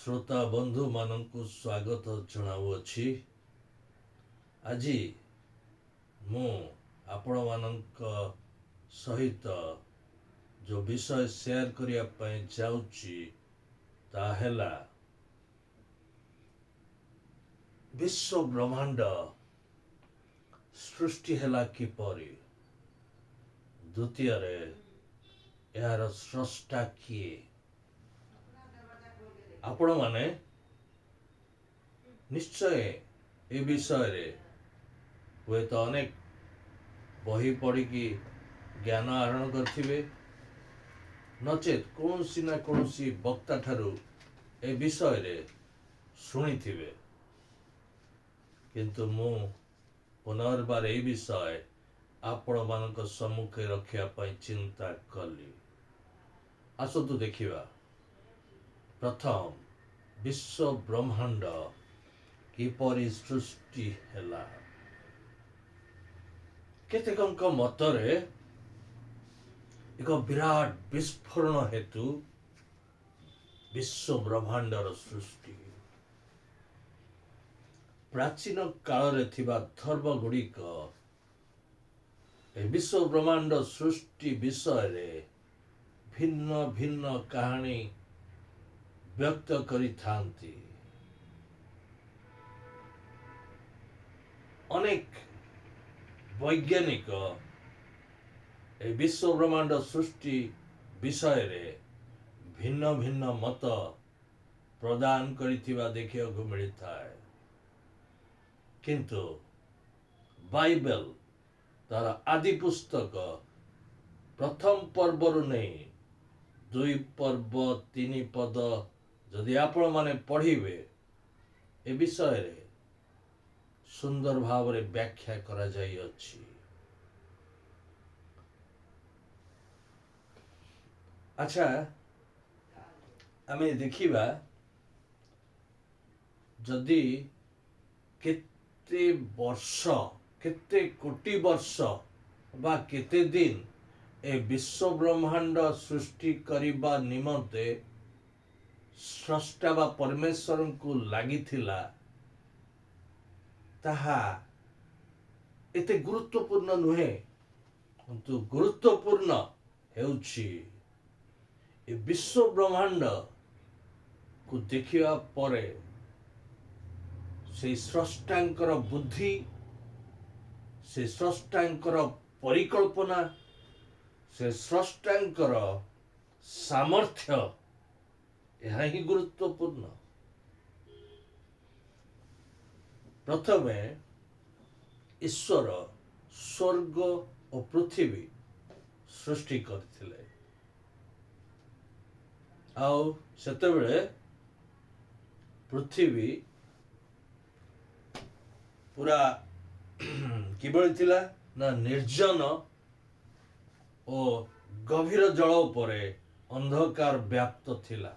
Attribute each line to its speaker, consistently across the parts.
Speaker 1: ଶ୍ରୋତା ବନ୍ଧୁମାନଙ୍କୁ ସ୍ୱାଗତ ଜଣାଉଅଛି। ଆଜି ମୁଁ ଆପଣମାନଙ୍କ ସହିତ ଯେଉଁ ବିଷୟ ସେୟାର କରିବା ପାଇଁ ଯାଉଛି, ତାହା ହେଲା ବିଶ୍ୱ ବ୍ରହ୍ମାଣ୍ଡ ସୃଷ୍ଟି ହେଲା କିପରି, ଦ୍ୱିତୀୟରେ ଏହାର ସ୍ରଷ୍ଟା କିଏ। ଆପଣମାନେ ନିଶ୍ଚୟ ଏ ବିଷୟରେ ହୁଏତ ଅନେକ ବହି ପଢ଼ିକି ଜ୍ଞାନ ଆହରଣ କରିଥିବେ, ନଚେତ୍ କୌଣସି ନା କୌଣସି ବକ୍ତା ଠାରୁ ଏ ବିଷୟରେ ଶୁଣିଥିବେ। କିନ୍ତୁ ମୁଁ ପୁନର୍ବାର ଏହି ବିଷୟ ଆପଣମାନଙ୍କ ସମ୍ମୁଖରେ ରଖିବା ପାଇଁ ଚିନ୍ତା କଲି। ଆସନ୍ତୁ ଦେଖିବା, ପ୍ରଥମ ବିଶ୍ୱ ବ୍ରହ୍ମାଣ୍ଡ କିପରି ସୃଷ୍ଟି ହେଲା। କେତେକଙ୍କ ମତରେ ଏକ ବିରାଟ ବିସ୍ଫୋରଣ ହେତୁ ବିଶ୍ୱ ବ୍ରହ୍ମାଣ୍ଡର ସୃଷ୍ଟି। ପ୍ରାଚୀନ କାଳରେ ଥିବା ଧର୍ମ ଗୁଡ଼ିକ ଏ ବିଶ୍ୱ ବ୍ରହ୍ମାଣ୍ଡ ସୃଷ୍ଟି ବିଷୟରେ ଭିନ୍ନ ଭିନ୍ନ କାହାଣୀ ବ୍ୟକ୍ତ କରିଥାନ୍ତି। ଅନେକ ବୈଜ୍ଞାନିକ ଏ ବିଶ୍ୱ ବ୍ରହ୍ମାଣ୍ଡ ସୃଷ୍ଟି ବିଷୟରେ ଭିନ୍ନ ଭିନ୍ନ ମତ ପ୍ରଦାନ କରିଥିବା ଦେଖିବାକୁ ମିଳିଥାଏ। କିନ୍ତୁ ବାଇବେଲ ତାର ଆଦି ପୁସ୍ତକ ପ୍ରଥମ ପର୍ବରୁ ନେଇ 2 ପର୍ବ 3 ପଦ ଯଦି ଆପଣମାନେ ପଢ଼ିବେ, ଏ ବିଷୟରେ ସୁନ୍ଦର ଭାବରେ ବ୍ୟାଖ୍ୟା କରାଯାଇଅଛି। ଆଚ୍ଛା, ଆମେ ଦେଖିବା, ଯଦି କେତେ ବର୍ଷ, କେତେ କୋଟି ବର୍ଷ ବା କେତେ ଦିନ ଏ ବିଶ୍ୱ ବ୍ରହ୍ମାଣ୍ଡ ସୃଷ୍ଟି କରିବା ନିମନ୍ତେ ସ୍ରଷ୍ଟା ବା ପରମେଶ୍ୱରଙ୍କୁ ଲାଗିଥିଲା, ତାହା ଏତେ ଗୁରୁତ୍ୱପୂର୍ଣ୍ଣ ନୁହେଁ। କିନ୍ତୁ ଗୁରୁତ୍ୱପୂର୍ଣ୍ଣ ହେଉଛି ଏ ବିଶ୍ୱ ବ୍ରହ୍ମାଣ୍ଡକୁ ଦେଖିବା ପରେ ସେଇ ସ୍ରଷ୍ଟାଙ୍କର ବୁଦ୍ଧି, ସେ ସ୍ରଷ୍ଟାଙ୍କର ପରିକଳ୍ପନା, ସେ ସ୍ରଷ୍ଟାଙ୍କର ସାମର୍ଥ୍ୟ, ଏହା ହିଁ ଗୁରୁତ୍ୱପୂର୍ଣ୍ଣ। ପ୍ରଥମେ ଈଶ୍ୱର ସ୍ୱର୍ଗ ଓ ପୃଥିବୀ ସୃଷ୍ଟି କରିଥିଲେ। ଆଉ ସେତେବେଳେ ପୃଥିବୀ ପୁରା କିଭଳି ଥିଲା ନା ନିର୍ଜନ ଓ ଗଭୀର ଜଳ ଉପରେ ଅନ୍ଧକାର ବ୍ୟାପ୍ତ ଥିଲା।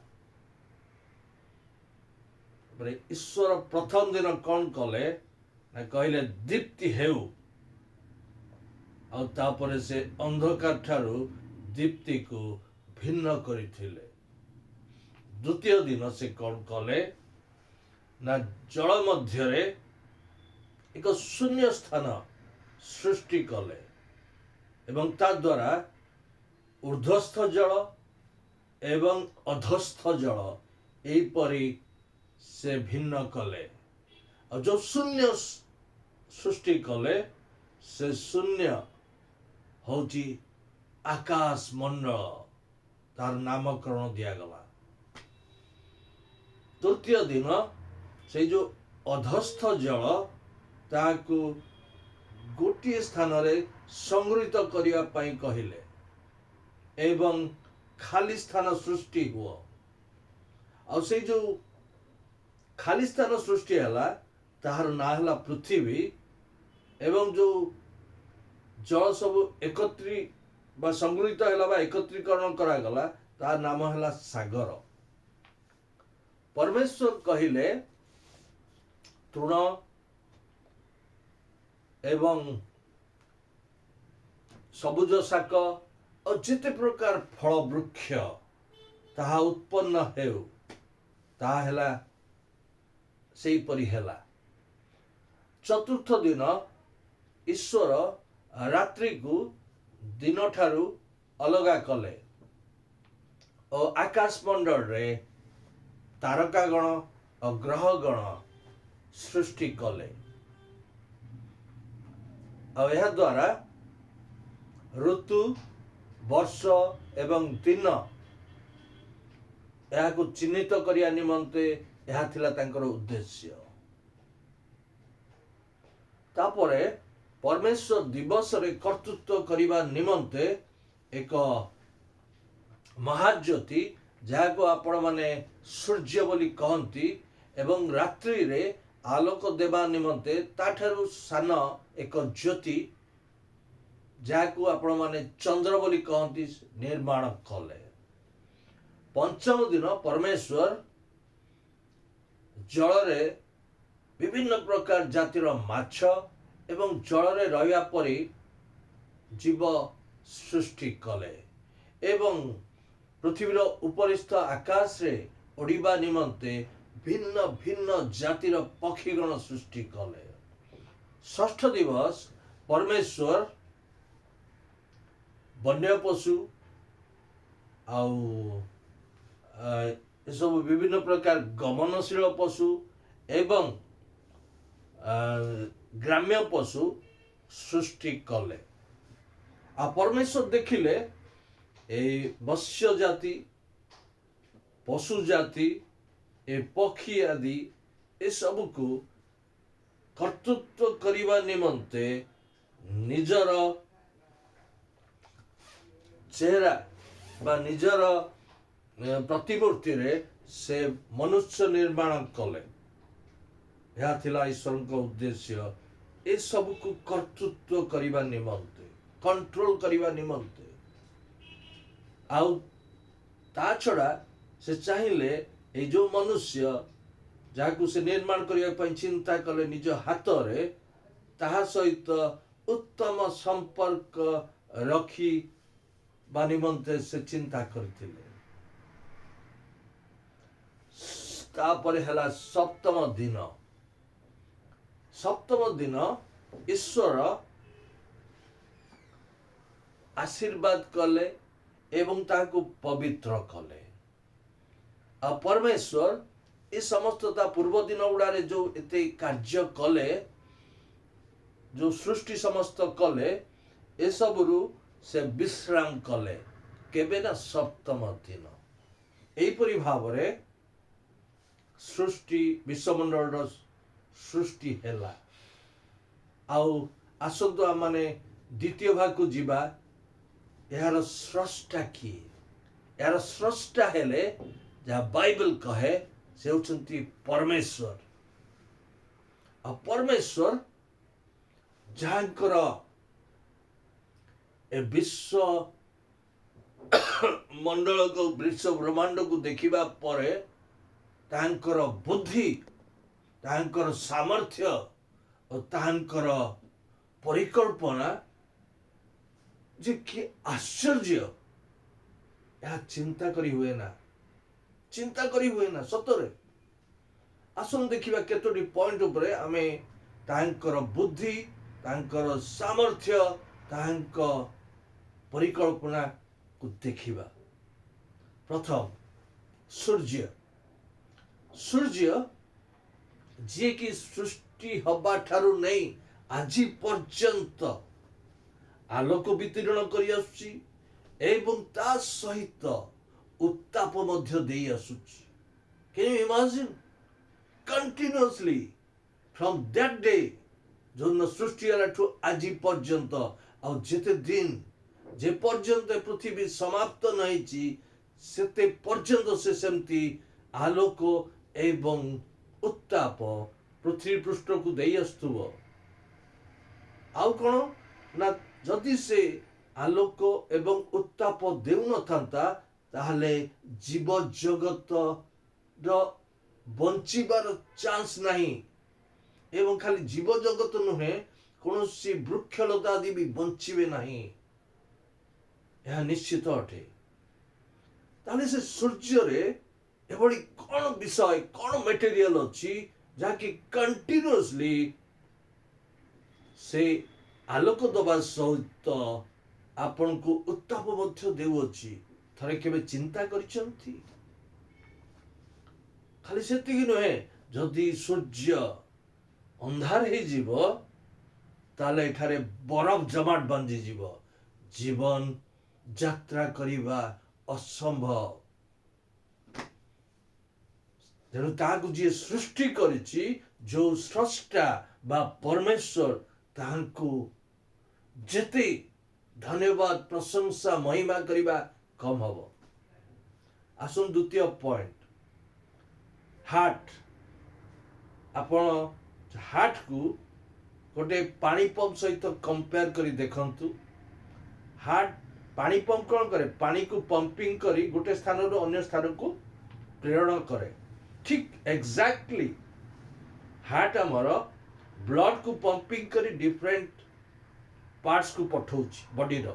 Speaker 1: ତାପରେ ଈଶ୍ୱର ପ୍ରଥମ ଦିନ କଣ କଲେ ନା କହିଲେ, "ଦୀପ୍ତି ହେଉ।" ଆଉ ତାପରେ ସେ ଅନ୍ଧକାର ଠାରୁ ଦୀପ୍ତିକୁ ଭିନ୍ନ କରିଥିଲେ। ଦ୍ୱିତୀୟ ଦିନ ସେ କଣ କଲେ ନା ଜଳ ମଧ୍ୟରେ ଏକ ଶୂନ୍ୟ ସ୍ଥାନ ସୃଷ୍ଟି କଲେ ଏବଂ ତା ଦ୍ୱାରା ଉର୍ଦ୍ଧ୍ୱସ୍ଥ ଜଳ ଏବଂ ଅଧସ୍ଥ ଜଳ ଏହିପରି ସେ ଭିନ୍ନ କଲେ। ଆଉ ଯୋଉ ଶୂନ୍ୟ ସୃଷ୍ଟି କଲେ, ସେ ଶୂନ୍ୟ ହଉଛି ଆକାଶ ମଣ୍ଡଳ, ତାର ନାମକରଣ ଦିଆଗଲା। ତୃତୀୟ ଦିନ ସେଇ ଯୋଉ ଅଧସ୍ଥ ଜଳ, ତାହାକୁ ଗୋଟିଏ ସ୍ଥାନରେ ସଂଗୃହୀତ କରିବା ପାଇଁ କହିଲେ ଏବଂ ଖାଲି ସ୍ଥାନ ସୃଷ୍ଟି ହୁଅ। ଆଉ ସେଇ ଯୋଉ ଖାଲି ସ୍ଥାନ ସୃଷ୍ଟି ହେଲା, ତାହାର ନାଁ ହେଲା ପୃଥିବୀ। ଏବଂ ଯୋଉ ଜଳ ସବୁ ଏକତ୍ରି ବା ସଂଗୃହୀତ ହେଲା ବା ଏକତ୍ରୀକରଣ କରାଗଲା, ତାର ନାମ ହେଲା ସାଗର। ପରମେଶ୍ୱର କହିଲେ, ତୃଣ ଏବଂ ସବୁଜ ଶାକ ଆଉ ଯେତେ ପ୍ରକାର ଫଳ ବୃକ୍ଷ, ତାହା ଉତ୍ପନ୍ନ ହେଉ। ତାହା ହେଲା, ସେହିପରି ହେଲା। ଚତୁର୍ଥ ଦିନ ଈଶ୍ୱର ରାତ୍ରିକୁ ଦିନଠାରୁ ଅଲଗା କଲେ ଓ ଆକାଶମଣ୍ଡଳରେ ତାରକାଗଣ ଓ ଗ୍ରହଗଣ ସୃଷ୍ଟି କଲେ। ଆଉ ଏହାଦ୍ୱାରା ଋତୁ, ବର୍ଷ ଏବଂ ଦିନ ଏହାକୁ ଚିହ୍ନିତ କରିବା ନିମନ୍ତେ ଏହା ଥିଲା ତାଙ୍କର ଉଦ୍ଦେଶ୍ୟ। ତାପରେ ପରମେଶ୍ୱର ଦିବସରେ କର୍ତ୍ତୃତ୍ୱ କରିବା ନିମନ୍ତେ ଏକ ମହାଜ୍ୟୋତି, ଯାହାକୁ ଆପଣମାନେ ସୂର୍ଯ୍ୟ ବୋଲି କହନ୍ତି, ଏବଂ ରାତ୍ରିରେ ଆଲୋକ ଦେବା ନିମନ୍ତେ ତାଠାରୁ ସାନ ଏକ ଜ୍ୟୋତି, ଯାହାକୁ ଆପଣମାନେ ଚନ୍ଦ୍ର ବୋଲି କହନ୍ତି, ନିର୍ମାଣ କଲେ। ପଞ୍ଚମ ଦିନ ପରମେଶ୍ୱର ଜଳରେ ବିଭିନ୍ନ ପ୍ରକାର ଜାତିର ମାଛ ଏବଂ ଜଳରେ ରହିବା ପରି ଜୀବ ସୃଷ୍ଟି କଲେ ଏବଂ ପୃଥିବୀର ଉପରିସ୍ଥ ଆକାଶରେ ଉଡ଼ିବା ନିମନ୍ତେ ଭିନ୍ନ ଭିନ୍ନ ଜାତିର ପକ୍ଷୀଗଣ ସୃଷ୍ଟି କଲେ। ଷଷ୍ଠ ଦିବସ ପରମେଶ୍ୱର ବନ୍ୟ ପଶୁ ଆଉ ଏସବୁ ବିଭିନ୍ନ ପ୍ରକାର ଗମନଶୀଳ ପଶୁ ଏବଂ ଗ୍ରାମ୍ୟ ପଶୁ ସୃଷ୍ଟି କଲେ। ଆଉ ପରମେଶ୍ୱର ଦେଖିଲେ, ଏଇ ମତ୍ସ୍ୟ ଜାତି, ପଶୁ ଜାତି, ଏ ପକ୍ଷୀ ଆଦି ଏସବୁକୁ କର୍ତ୍ତୃତ୍ୱ କରିବା ନିମନ୍ତେ ନିଜର ଚେହେରା ବା ନିଜର ପ୍ରତିମୂର୍ତ୍ତିରେ ସେ ମନୁଷ୍ୟ ନିର୍ମାଣ କଲେ। ଏହା ଥିଲା ଈଶ୍ୱରଙ୍କ ଉଦ୍ଦେଶ୍ୟ, ଏସବୁକୁ କର୍ତ୍ତୃତ୍ୱ କରିବା ନିମନ୍ତେ, କଣ୍ଟ୍ରୋଲ କରିବା ନିମନ୍ତେ। ଆଉ ତା ଛଡ଼ା ସେ ଚାହିଁଲେ ଏଇ ଯୋଉ ମନୁଷ୍ୟ, ଯାହାକୁ ସେ ନିର୍ମାଣ କରିବା ପାଇଁ ଚିନ୍ତା କଲେ ନିଜ ହାତରେ, ତାହା ସହିତ ଉତ୍ତମ ସମ୍ପର୍କ ରଖିବା ନିମନ୍ତେ ସେ ଚିନ୍ତା କରିଥିଲେ। ତାପରେ ହେଲା ସପ୍ତମ ଦିନ। ସପ୍ତମ ଦିନ ଈଶ୍ୱର ଆଶୀର୍ବାଦ କଲେ ଏବଂ ତାହାକୁ ପବିତ୍ର କଲେ। ଆଉ ପରମେଶ୍ୱର ଏ ସମସ୍ତ ତା ପୂର୍ବ ଦିନ ଗୁଡ଼ାରେ ଯୋଉ ଏତେ କାର୍ଯ୍ୟ କଲେ, ଯୋଉ ସୃଷ୍ଟି ସମସ୍ତ କଲେ, ଏସବୁରୁ ସେ ବିଶ୍ରାମ କଲେ। କେବେ ନା ସପ୍ତମ ଦିନ। ଏହିପରି ଭାବରେ ସୃଷ୍ଟି, ବିଶ୍ୱମଣ୍ଡଳର ସୃଷ୍ଟି ହେଲା। ଆଉ ଆସନ୍ତୁ ଆମମାନେ ଦ୍ୱିତୀୟ ଭାଗକୁ ଯିବା। ଏହାର ସ୍ରଷ୍ଟା କିଏ? ଏହାର ସ୍ରଷ୍ଟା ହେଲେ, ଯାହା ବାଇବଲ କହେ, ସେ ହେଉଛନ୍ତି ପରମେଶ୍ୱର। ଆଉ ପରମେଶ୍ୱର, ଯାହାଙ୍କର ଏ ବିଶ୍ୱ ମଣ୍ଡଳକୁ, ବିଶ୍ୱ ବ୍ରହ୍ମାଣ୍ଡକୁ ଦେଖିବା ପରେ ତାଙ୍କର ବୁଦ୍ଧି, ତାଙ୍କର ସାମର୍ଥ୍ୟ ଓ ତାଙ୍କର ପରିକଳ୍ପନା ଯେ କି ଆଶ୍ଚର୍ଯ୍ୟ, ଏହା ଚିନ୍ତା କରି ହୁଏ ନା, ଚିନ୍ତା କରି ହୁଏ ନା ସତରେ। ଆସନ୍ତୁ ଦେଖିବା କେତୋଟି ପଏଣ୍ଟ ଉପରେ ଆମେ ତାଙ୍କର ବୁଦ୍ଧି, ତାଙ୍କର ସାମର୍ଥ୍ୟ, ତାଙ୍କ ପରିକଳ୍ପନାକୁ ଦେଖିବା। ପ୍ରଥମ ସୂର୍ଯ୍ୟ। ସୂର୍ଯ୍ୟ, ଯିଏକି ସୃଷ୍ଟି ହବା ଠାରୁ ନେଇ ଆଜି ପର୍ଯ୍ୟନ୍ତ ଆଲୋକ ବିତରଣ କରି ଆସୁଛି ଏବଂ ତା ସହିତ ଉତ୍ତାପ ମଧ୍ୟ ଦେଇ ଆସୁଛି। Can you imagine? Continuously from that day, ଯେଉଁଦିନ ସୃଷ୍ଟି ହେଲାଠୁ ଆଜି ପର୍ଯ୍ୟନ୍ତ, ଆଉ ଯେତେ ଦିନ ଯେ ପର୍ଯ୍ୟନ୍ତ ଏ ପୃଥିବୀ ସମାପ୍ତ ନ ହେଇଛି, ସେତେ ପର୍ଯ୍ୟନ୍ତ ସେ ସେମିତି ଆଲୋକ ଏବଂ ଉତ୍ତାପ ପୃଥିବୀ ପୃଷ୍ଠକୁ ଦେଇ ଆସୁଥିବ। ଆଉ କ'ଣ ନା, ଯଦି ସେ ଆଲୋକ ଏବଂ ଉତ୍ତାପ ଦେଉନଥାନ୍ତା, ତାହେଲେ ଜୀବ ଜଗତର ବଞ୍ଚିବାର ଚାନ୍ସ ନାହିଁ। ଏବଂ ଖାଲି ଜୀବ ଜଗତ ନୁହେଁ, କୌଣସି ବୃକ୍ଷଲତା ଆଦି ବି ବଞ୍ଚିବେ ନାହିଁ, ଏହା ନିଶ୍ଚିତ ଅଟେ। ତାହେଲେ ସେ ସୂର୍ଯ୍ୟରେ ଏଭଳି କ'ଣ କ'ଣ ବିଷୟ, କ'ଣ ମେଟେରିଆଲ ଅଛି ଯାହାକି କଣ୍ଟିନ୍ୟୁଅସଲି ସେ ଆଲୋକ ଦେବା ସହିତ ଆପଣଙ୍କୁ ଉତ୍ତାପ ମଧ୍ୟ ଦେଉଅଛି? ଥରେ କେବେ ଚିନ୍ତା କରିଛନ୍ତି? ଖାଲି ସେତିକି ନୁହେଁ, ଯଦି ସୂର୍ଯ୍ୟ ଅନ୍ଧାର ହେଇଯିବ, ତାହେଲେ ଏଠାରେ ବରଫ ଜମାଟ ବାନ୍ଧିଯିବ। ଜୀବନ ଯାତ୍ରା କରିବା ଅସମ୍ଭବ। ତେଣୁ ତାହାକୁ ଯିଏ ସୃଷ୍ଟି କରିଛି, ଯୋଉ ସ୍ରଷ୍ଟା ବା ପରମେଶ୍ୱର, ତାହାଙ୍କୁ ଯେତେ ଧନ୍ୟବାଦ, ପ୍ରଶଂସା, ମହିମା କରିବା କମ ହବ। ଆସନ୍ତୁ ଦ୍ୱିତୀୟ ପଏଣ୍ଟ, ହାର୍ଟ। ଆପଣ ହାର୍ଟକୁ ଗୋଟେ ପାଣି ପମ୍ପ ସହିତ କମ୍ପେୟାର କରି ଦେଖନ୍ତୁ। ହାର୍ଟ, ପାଣି ପମ୍ପ କ'ଣ କରେ? ପାଣିକୁ ପମ୍ପିଂ କରି ଗୋଟେ ସ୍ଥାନରୁ ଅନ୍ୟ ସ୍ଥାନକୁ ପ୍ରେରଣ କରେ। ଠିକ୍ ଏକ୍ଜାକ୍ଟଲି ହାର୍ଟ ଆମର ବ୍ଲଡକୁ ପମ୍ପିଂ କରି ଡିଫରେଣ୍ଟ ପାର୍ଟସକୁ ପଠଉଛି ବଡିର।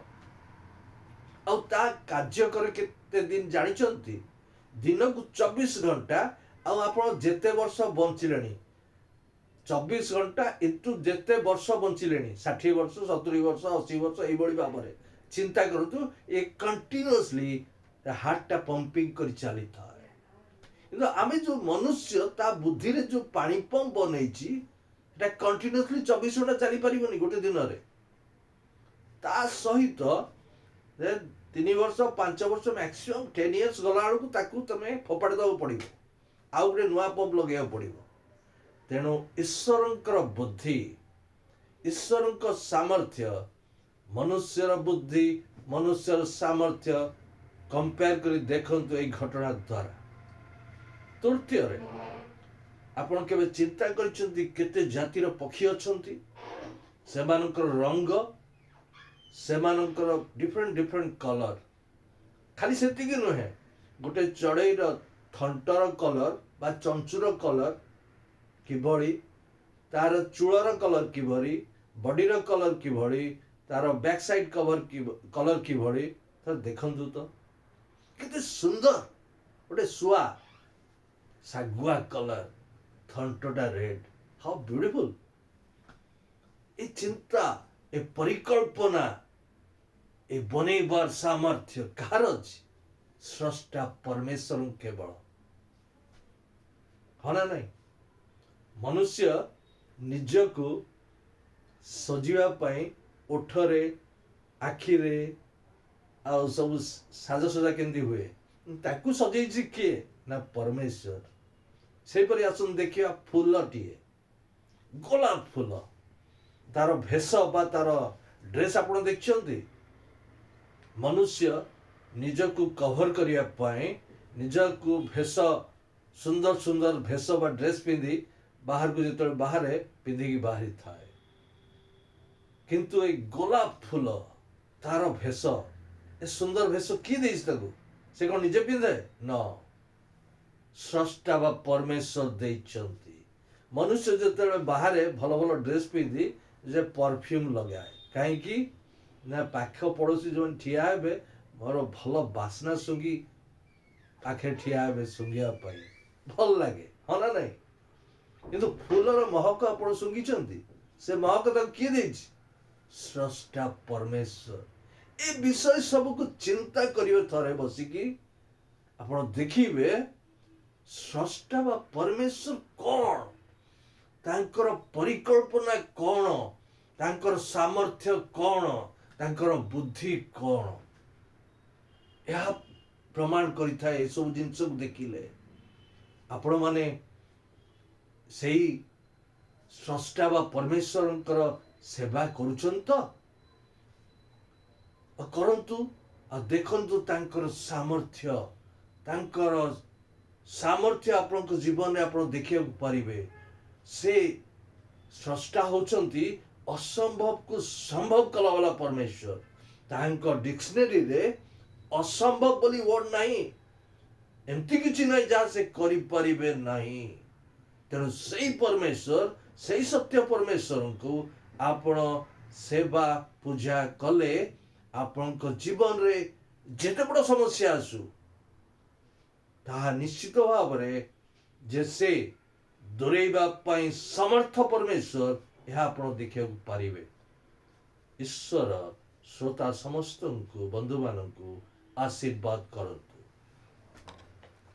Speaker 1: ଆଉ ତା କାର୍ଯ୍ୟ କରେ କେତେ ଦିନ ଜାଣିଛନ୍ତି? ଦିନକୁ 24 ଘଣ୍ଟା। ଆଉ ଆପଣ ଯେତେ ବର୍ଷ ବଞ୍ଚିଲେଣି, 24 ଘଣ୍ଟା ଇଣ୍ଟୁ ଯେତେ ବର୍ଷ ବଞ୍ଚିଲେଣି, 60 ବର୍ଷ, 70 ବର୍ଷ, 80 ବର୍ଷ, ଏଇଭଳି ଭାବରେ ଚିନ୍ତା କରନ୍ତୁ, ଏ କଣ୍ଟିନ୍ୟୁଅସଲି ହାର୍ଟଟା ପମ୍ପିଂ କରି ଚାଲିଥାଏ। କିନ୍ତୁ ଆମେ ଯୋଉ ମନୁଷ୍ୟ ତା ବୁଦ୍ଧିରେ ଯୋଉ ପାଣି ପମ୍ପ ବନେଇଛି, ସେଟା କଣ୍ଟିନ୍ୟୁଅସଲି 24 ଘଣ୍ଟା ଚାଲିପାରିବନି ଗୋଟେ ଦିନରେ। ତା ସହିତ 3 ବର୍ଷ, 5 ବର୍ଷ, ମ୍ୟାକ୍ସିମମ୍ 10 ଇୟର୍ସ ଗଲା ବେଳକୁ ତାକୁ ତମେ ଫୋପାଡ଼ି ଦେବାକୁ ପଡ଼ିବ, ଆଉ ଗୋଟେ ନୂଆ ପମ୍ପ ଲଗେଇବାକୁ ପଡ଼ିବ। ତେଣୁ ଈଶ୍ୱରଙ୍କର ବୁଦ୍ଧି, ଈଶ୍ୱରଙ୍କ ସାମର୍ଥ୍ୟ, ମନୁଷ୍ୟର ବୁଦ୍ଧି, ମନୁଷ୍ୟର ସାମର୍ଥ୍ୟ କମ୍ପେୟାର କରି ଦେଖନ୍ତୁ ଏଇ ଘଟଣା ଦ୍ୱାରା। ତୃତୀୟରେ, ଆପଣ କେବେ ଚିନ୍ତା କରିଛନ୍ତି କେତେ ଜାତିର ପକ୍ଷୀ ଅଛନ୍ତି? ସେମାନଙ୍କର ରଙ୍ଗ, ସେମାନଙ୍କର ଡିଫରେଣ୍ଟ ଡିଫରେଣ୍ଟ କଲର। ଖାଲି ସେତିକି ନୁହେଁ, ଗୋଟେ ଚଢ଼େଇର ଥଣ୍ଟର କଲର ବା ଚଞ୍ଚୁର କଲର କିଭଳି, ତାର ଚୂଳର କଲର କିଭଳି, ବଡିର କଲର କିଭଳି, ତାର ବ୍ୟାକ୍ ସାଇଡ୍ କଲର କିଭଳି, ଥରେ ଦେଖନ୍ତୁ ତ କେତେ ସୁନ୍ଦର। ଗୋଟେ ଶୁଆ, ଶାଗୁଆ କଲର, ଥଣ୍ଟଟା ରେଡ୍। ହାଉ ବ୍ୟୁଟିଫୁଲ! ଏ ଚିନ୍ତା, ଏ ପରିକଳ୍ପନା, ଏ ବନେଇବାର ସାମର୍ଥ୍ୟ କାହାର ଅଛି? ସ୍ରଷ୍ଟା ପରମେଶ୍ୱର କେବଳ। ହଁ ନା ନାଇଁ? ମନୁଷ୍ୟ ନିଜକୁ ସଜିବା ପାଇଁ ଓଠରେ, ଆଖିରେ ଆଉ ସବୁ ସାଜସଜା କେମିତି ହୁଏ, ତାକୁ ସଜେଇଛି କିଏ? ନା ପରମେଶ୍ୱର। ସେହିପରି ଆସନ୍ତୁ ଦେଖିବା ଫୁଲଟିଏ, ଗୋଲାପ ଫୁଲ, ତାର ଭେଷ ବା ତାର ଡ୍ରେସ୍ ଆପଣ ଦେଖିଛନ୍ତି? ମନୁଷ୍ୟ ନିଜକୁ କଭର କରିବା ପାଇଁ ନିଜକୁ ଭେଷ, ସୁନ୍ଦର ସୁନ୍ଦର ଭେଷ ବା ଡ୍ରେସ୍ ପିନ୍ଧି ବାହାରକୁ ଯେତେବେଳେ ବାହାରେ, ପିନ୍ଧିକି ବାହାରିଥାଏ। କିନ୍ତୁ ଏଇ ଗୋଲାପ ଫୁଲ, ତାର ଭେଷ, ଏ ସୁନ୍ଦର ଭେଷ କିଏ ଦେଇଛି ତାକୁ? ସେ କ'ଣ ନିଜେ ପିନ୍ଧେ? ନ, ସ୍ରଷ୍ଟା ବା ପରମେଶ୍ୱର ଦେଇଛନ୍ତି। ମନୁଷ୍ୟ ଯେତେବେଳେ ବାହାରେ ଭଲ ଭଲ ଡ୍ରେସ୍ ପିନ୍ଧି ଯେ ପରଫ୍ୟୁମ୍ ଲଗାଏ, କାହିଁକି ନା ପାଖ ପଡ଼ୋଶୀ ଯେଉଁମାନେ ଠିଆ ହେବେ, ମୋର ଭଲ ବାସ୍ନା ଶୁଙ୍ଘି ପାଖରେ ଠିଆ ହେବେ, ଶୁଙ୍ଘିବା ପାଇଁ ଭଲ ଲାଗେ। ହଁ ନା ନାଇଁ? କିନ୍ତୁ ଫୁଲର ମହକ ଆପଣ ଶୁଙ୍ଘିଛନ୍ତି? ସେ ମହକ ତାକୁ କିଏ ଦେଇଛି? ସ୍ରଷ୍ଟା ପରମେଶ୍ୱର। ଏ ବିଷୟ ସବୁକୁ ଚିନ୍ତା କରିବେ ଥରେ ବସିକି, ଆପଣ ଦେଖିବେ ସ୍ରଷ୍ଟା ବା ପରମେଶ୍ୱର କ'ଣ, ତାଙ୍କର ପରିକଳ୍ପନା କ'ଣ, ତାଙ୍କର ସାମର୍ଥ୍ୟ କ'ଣ, ତାଙ୍କର ବୁଦ୍ଧି କ'ଣ। ଏହା ପ୍ରମାଣ କରିଥାଏ। ଏସବୁ ଜିନିଷକୁ ଦେଖିଲେ ଆପଣମାନେ ସେଇ ସ୍ରଷ୍ଟା ବା ପରମେଶ୍ୱରଙ୍କର ସେବା କରୁଛନ୍ତି ତ? ଆଉ କରନ୍ତୁ ଆଉ ଦେଖନ୍ତୁ ତାଙ୍କର ସାମର୍ଥ୍ୟ। ତାଙ୍କର ସାମର୍ଥ୍ୟ ଆପଣଙ୍କ ଜୀବନରେ ଆପଣ ଦେଖିବାକୁ ପାରିବେ। ସେ ସ୍ରଷ୍ଟା ହେଉଛନ୍ତି ଅସମ୍ଭବକୁ ସମ୍ଭବ କଲାବାଲା ପରମେଶ୍ୱର। ତାଙ୍କ ଡିକ୍ସନାରୀରେ ଅସମ୍ଭବ ବୋଲି ୱାର୍ଡ ନାହିଁ। ଏମିତି କିଛି ନାହିଁ ଯାହା ସେ କରିପାରିବେ ନାହିଁ। ତେଣୁ ସେଇ ପରମେଶ୍ୱର, ସେଇ ସତ୍ୟ ପରମେଶ୍ୱରଙ୍କୁ ଆପଣ ସେବା ପୂଜା କଲେ ଆପଣଙ୍କ ଜୀବନରେ ଯେତେ ବଡ଼ ସମସ୍ୟା ଆସୁ, ତାହା ତାହା ନିଶ୍ଚିତ ଭାବରେ ଯେ ସେ ଦୂରେଇବା ପାଇଁ ସମର୍ଥ ପରମେଶ୍ୱର, ଏହା ଆପଣ ଦେଖିବାକୁ ପାରିବେ। ଈଶ୍ୱର ଶ୍ରୋତା ସମସ୍ତଙ୍କୁ, ବନ୍ଧୁମାନଙ୍କୁ ଆଶୀର୍ବାଦ କରନ୍ତୁ।